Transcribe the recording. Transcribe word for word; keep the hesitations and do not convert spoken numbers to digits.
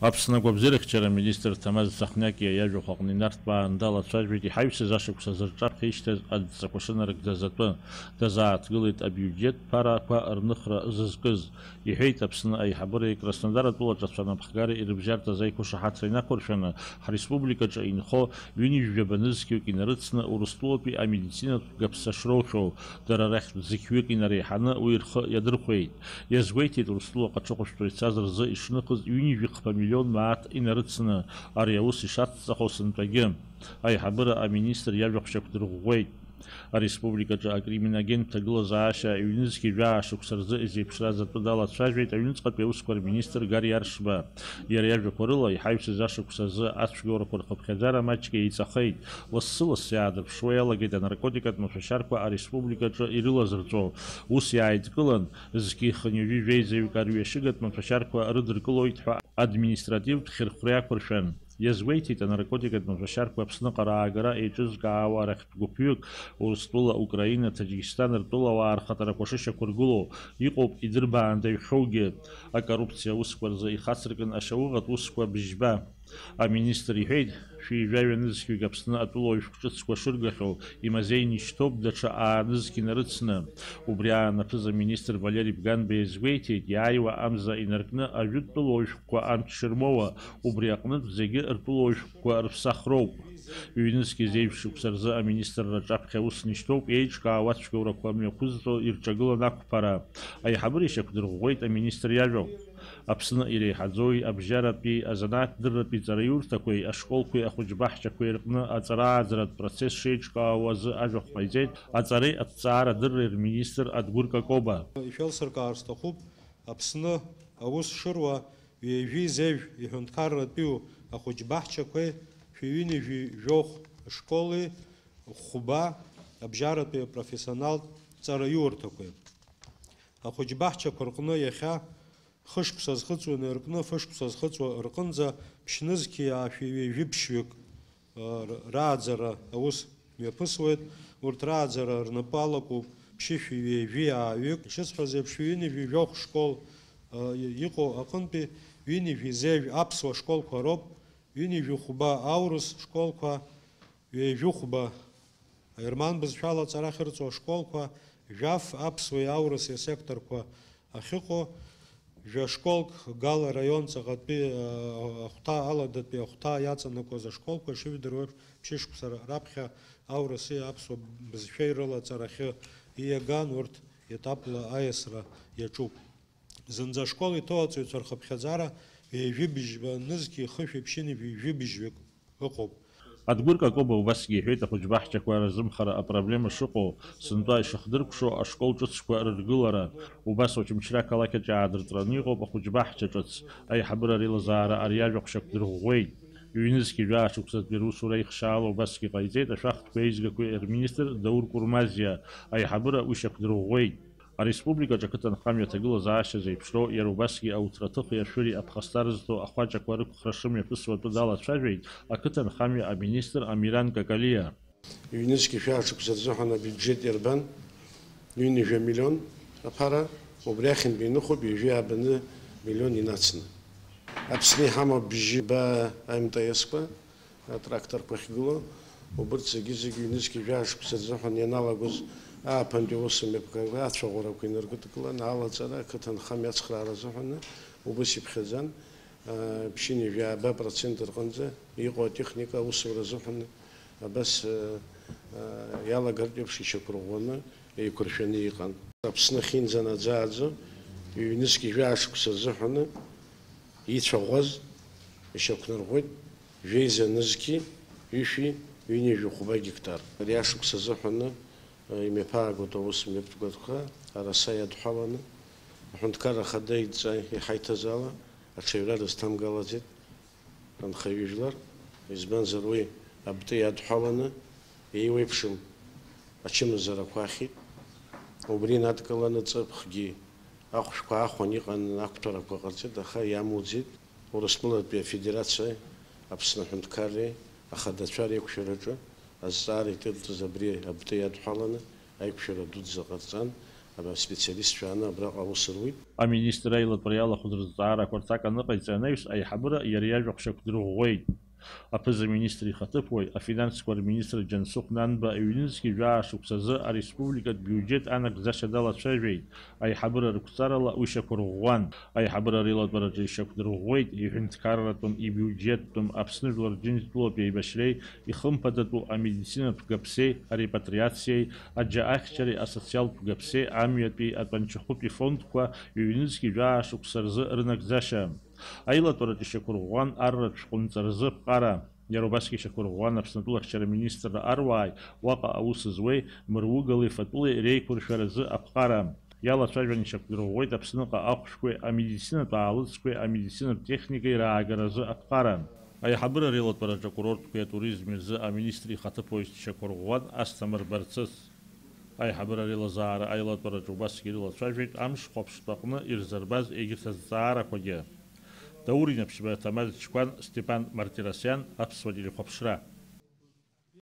Аԥсны агәабзиарахьчара аминистр Ҭамаз Цахниакиа иажәахә аҟны инарҭбааны далацәажәеит иҳаҩсыз ашықәс азы рҿаԥхьа ишьҭаз адҵақәа шынарыгӡаз атәы. Дазааҭгылеит абиуџьет ԥарақәа рныхра зызкыз. Иҳәеит Аԥсны аиҳабыреи Краснодар атәылаҿы ацәанапхгареи ирыбжьарҭаз аиқәышаҳаҭра инақәыршәаны, ҳреспубликаҿы инхо ҩынҩажәаба нызқьҩык инарыцны Урыстәылатәи амедицинатә гаԥса шроухьоу, дара рахьтә зқьҩык инареиҳаны уи рхы иадырхәеит. Иазгәеиҭеит, Урыстәылаҟа аҽыхәышәтәра ицаз рзы ишныхыз ҩынҩажәи хԥа миллион мааҭ инарыцны ари аус ишацҵахо сынтәагьы. Аиҳабыра аминистр иажәахә шьақәдырӷәӷәеит. Ареспубликаҿы акриминогентә ҭагылазаашьа ҩнызқьи жәаа шықәса рзы изеиԥшраз атәы далацәажәеит аҩныҵҟатәи аусқәа рминистр Гари Аршба. Иара иажәақәа рыла, иҳаҩсыз ашықәс азы ацәгьоурақәа рхыԥхьаӡара маҷк еиҵахеит, лассы-лассы иаадырԥшуа иалагеит анаркотикатә маҭәашьарқәа ареспубликаҿы ирылазырҵәо. Ус иааидкылан, зқьи хынҩажәи жәеизаҩык арҩашьыгатә маҭәашьарқәа рыдыркылоит ҳәа административтә хьырхәра иақәыршәан. Иазгәеиҭеит, анаркотикатә маҭәашьарқәа Аԥсныҟа раагара еиҿызкаауа арахьтә гәыԥҩык, Урыстәыла, Украина, Таџьикисҭан ртәылауаа рхаҭарақәа шышьақәыргылоу, иҟоуп идырбаандаҩхьоугьы. Акоррупциа аусқәа рзы ихацыркын ашьауӷатә усқәа быжьба. Аминистр иҳәеит, шәи жәаҩа нызқьҩык Аԥсны атәылауаҩшәҟә ҿыцқәа шыргахьоу имазеины ишьҭоуп даҽа аа нызқь инарыцны. Убри аан аԥыза-министр Валери Бганба иазгәеиҭеит, иааиуа амза инаркны ажәытә тәылауаҩшәҟәқәа анҭ шырмоуа, убри аҟнытә зегьы ртәылауаҩшәҟәқәа рыԥсахроуп. Ҩнызқь зеижә шықәса рзы аминистрра аҿаԥхьа ус нышьҭоуп, еиҿкаауа ацәгьоурақәа мҩақәызҵо ирҿагылан ақәԥара. Аиҳабыра ишьақәдырӷәӷәеит аминистр иажәа. Аԥсны иреиҳаӡоуи абжьаратәи, азанааҭ дырратәи ҵараиурҭақәеи ашколқәеи ахәыҷбаҳчақәеи рҟны аҵарааӡаратә процесс шеиҿкаауа азы ажәахә ҟаиҵеит аҵареи аҭҵаарадырреи рминистр Адгәыр Какоба. Ишәеилсыркаар сҭахуп, Аԥсны аус шыруа ҩажәи зежә иҳәынҭқарратәиу ахәыҷбаҳчақәеи шәи ҩынҩажәи жәохә школи хәба абжьаратәи апрофессионалтә ҵараиурҭақәеи. Ахәыҷбаҳчақәа рҟны иахьа хышықәса зхыҵуа инаркны, фышықәса зхыҵуа рҟынӡа ԥшьнызқьи аашәи ҩажәи ԥшьҩык, ы, р-, рааӡара аус мҩаԥысуеит. Урҭ рааӡара рнапы алакуп ԥшьышәи ҩажәи ааҩык. Ишысҳәаз еиԥш, ҩынҩажәи жәохә школ, ы, и-, иҟоу аҟынтәи ҩынҩажәи зежә аԥсуа школқәа роуп, ҩынҩажәи хәба аурыс школқәа, ҩажәи хәба аерман бызшәала аҵара ахьырҵо ашколқәа, жәаф аԥсуеи аурыси асекторқәа ахьыҟоу, жәа школк Гал араион ҵаҟатәи, а, ахәҭа, аладатәи ахәҭа иаҵанакуаз ашколқәа, ишыжәдыруа еиԥш, ԥшьышықәса раԥхьа аурыси аԥсуа бызшәеи рыла аҵарахьы ииаган, урҭ етапла аиасра иаҿуп. Зынӡа ашкол иҭоу аҵаҩцәа рхыԥхьаӡара ҩажәибжьба нызқьи хышәи ԥшьынҩажәи жәибжьҩык ыҟоуп. Адгәыр Какоба убасгьы иҳәеит, ахәыҷбаҳчақәа рзымхара апроблема шыҟоу, сынтәа ишыхдыркәшо ашкол ҿыцқәа рыргылара. Убас Очамчыра ақалақь аҿы аадыртраны иҟоуп ахәыҷбаҳча ҿыц. Аиҳабыра реилазаара ари ажәахә шьақәдырӷәӷәеит. Ҩнызқьи жәаа шықәсатәи русура ихшьаала убасгьы ҟаиҵеит, ашәахтәқәеи аизгақәеи рминистр Даур Курмазиа. Аиҳабыра уи шьақәдырӷәӷәеит. Ареспубликаҿы ақыҭанхамҩа аҭагылазаашьа зеиԥшроу, иара убасгьы ауҭраҭыхи ашәыри аԥхасҭа рызҭо ахәаҷақәа рықәхра шымҩаԥысуа атәы далацәажәеит ақыҭанхамҩа аминистр Амиран Какалиа. Ҩнызқьи жәаа шықәса рзыҳәан абиуџьет иарбан? Ҩынҩажәа миллион аԥара, убри ахьынтә иныхоуп ҩажәи ааба миллион инацны. Аԥсны иҳамоуп бжьба МТС-қәа, атракторқәа ахьгылоу, убырҭ зегьы-зегьы ҩнызқьи жәаа шықәса рзыҳәан ианалагоз ааԥынтәи аусмҩаԥгатәқәа ацәаӷәарақәа инаргәыдкыланы алаҵара, ақыҭанхамҩа ацхраара азыҳәаны убас иԥхьаӡан. Ԥшьынҩажәи ааба процент рҟынӡа иҟоу атехника аусура азыҳәан абас, э, э, иалагартә еиԥш ишьақәырӷәӷәаны еиқәыршәаны иҟан. Аԥсны ахьынӡанаӡааӡо ҩнызқьи жәаа шықәса рзыҳәаны ицәаӷәаз ишьақәнарӷәӷәеит жәеиза нызқьи ҩышәи ҩынҩажәи хәба гектар. Ари ашықәс азыҳәаны, э, имҩаԥаагоит аусмҩаԥгатәқәа араса иадҳәаланы, аҳәынҭқарра ахада идҵа иҳаиҭаз ала, аҽаҩра рызҭамгалаӡеит анхаҩыжәлар, избанзар уи абтәы иадҳәаланы еиуеиԥшым ачымазарақәа ахьит. Убри инадкыланы ҵыԥхгьы ахәшәқәа аахәан иҟан, ақәтәарақәа ҟарҵеит, аха иамуӡеит. Урыстәылатәи Афедерациеи Аԥсны аҳәынҭқарреи ахадацәа реиқәшәараҿы азҵаара иҭырҵаз абри абтәы иадҳәаланы аиқәшәара дуӡӡа ҟарҵан. Специалистцәа ааны абраҟа аус руит. Аминистр аилатәара иалахәыз рызҵаарақәа рҭак аныҟаиҵа анаҩс, аиҳабыра иара иажәахә шьақәдырӷәӷәеит. Аԥыза-министр ихаҭыԥуаҩ, афинансқәа рминистр Џьансыхә Нанба ҩнызқьи жәаа шықәсазы ареспубликатә биуџьет анагӡашьа далацәажәеит, аиҳабыра рықәҵарала уи шьақәырӷәӷәан. Аиҳабыра реилатәараҿы ишьақәдырӷәӷәеит иҳәынҭқарратәым, ибиуџьеттәым, Аԥсны Жәлар Џьынџьтәылатә еибашьреи ихымԥадатәу амедицинатә гаԥсеи, арепатриациеи, аџьа ахьчареи асоциалтә гаԥсеи, амҩатәи атәанчахәытәи фондқәа ҩнызқьи жәаа шықәса рзы рынагӡашьа. Аилатәараҿы ишьақәырӷәӷәан арратә шәҟәынҵа рзы аԥҟара. Иара убасгьы ишьақәырӷәӷәан Аԥснытәыла ахьчара министрра аруааи уаҟа аус зуеи мыругала ифатәылеи реиқәыршәара азы аԥҟара. Иалацәажәан ишьақәдырӷәӷәеит Аԥсныҟа ахәшәқәеи амедицинатә аалыҵқәеи амедицинатә техникеи раагара азы аԥҟара. Аиҳабыра реилатәараҿы акурортқәеи атуризми рзы аминистр ихаҭыԥуаҩс дшьақәырӷәӷәан Асҭамыр Барцыц. Аиҳабыра реилазаара аилатәараҿы убасгьы ирылацәажәеит амш хәаԥштә аҟны ирзырбаз егьырҭ азҵаарақәагьы. Даур Инаԥшьба, Ҭамаз Чқәан, Степан Мартиросиан, Аԥсуа телехәаԥшра.